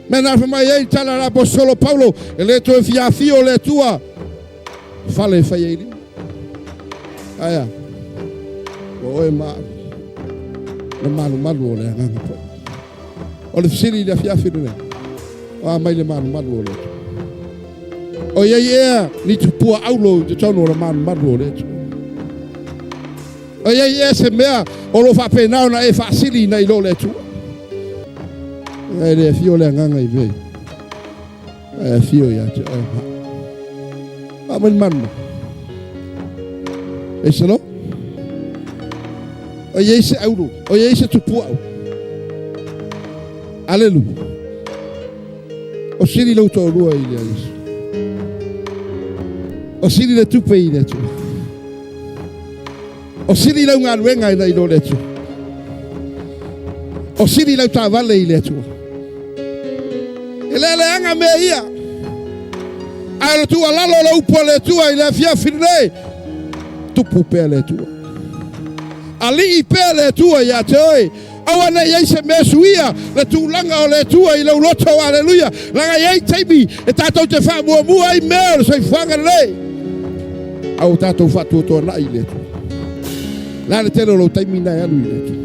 Mea na fai mai ai le tala a le Aposetolo Paulo, e le toe fia afio le Atua fale e fai ai lima. Ae a? Ua oe ma au le malumalu o le Agaga Paia. O le fesili i le afiafi lenei, o a mai le malumalu o le Atua? O i ai ea ni tupua aulo i totonu o le malumalu o le Atua? O i ai ea se mea o lo o faapena ona e faasili nai lo le Atua? E le afio le Agaga i mea ae afio ia te oe ma au. A mai le malumalu. Praise the Lord. O i ai se auro, o i ai se tupua auro. Aleluia. O sili lou toalua i le Iesu. O sili le tupe i le Atua. O sili lau galuega i lo le Atua. O sili lau taavale i le Atua. E le leaga mea ia. Ae o le tuualalo o le upu a le Atua i le afiafi lenei, tupu pea le Atua. Alii pea le Atua ia te oe. Aua ne i i ai se mea suia le tulaga o le Atua i lou loto, aleluia, leaga e i ai taimi e tatou te faamuamua ai mea o le soifuaga lenei, a ua tatou faatuatuanai i le Atua. O le a le tele o lou taimi na e alu i le Atua?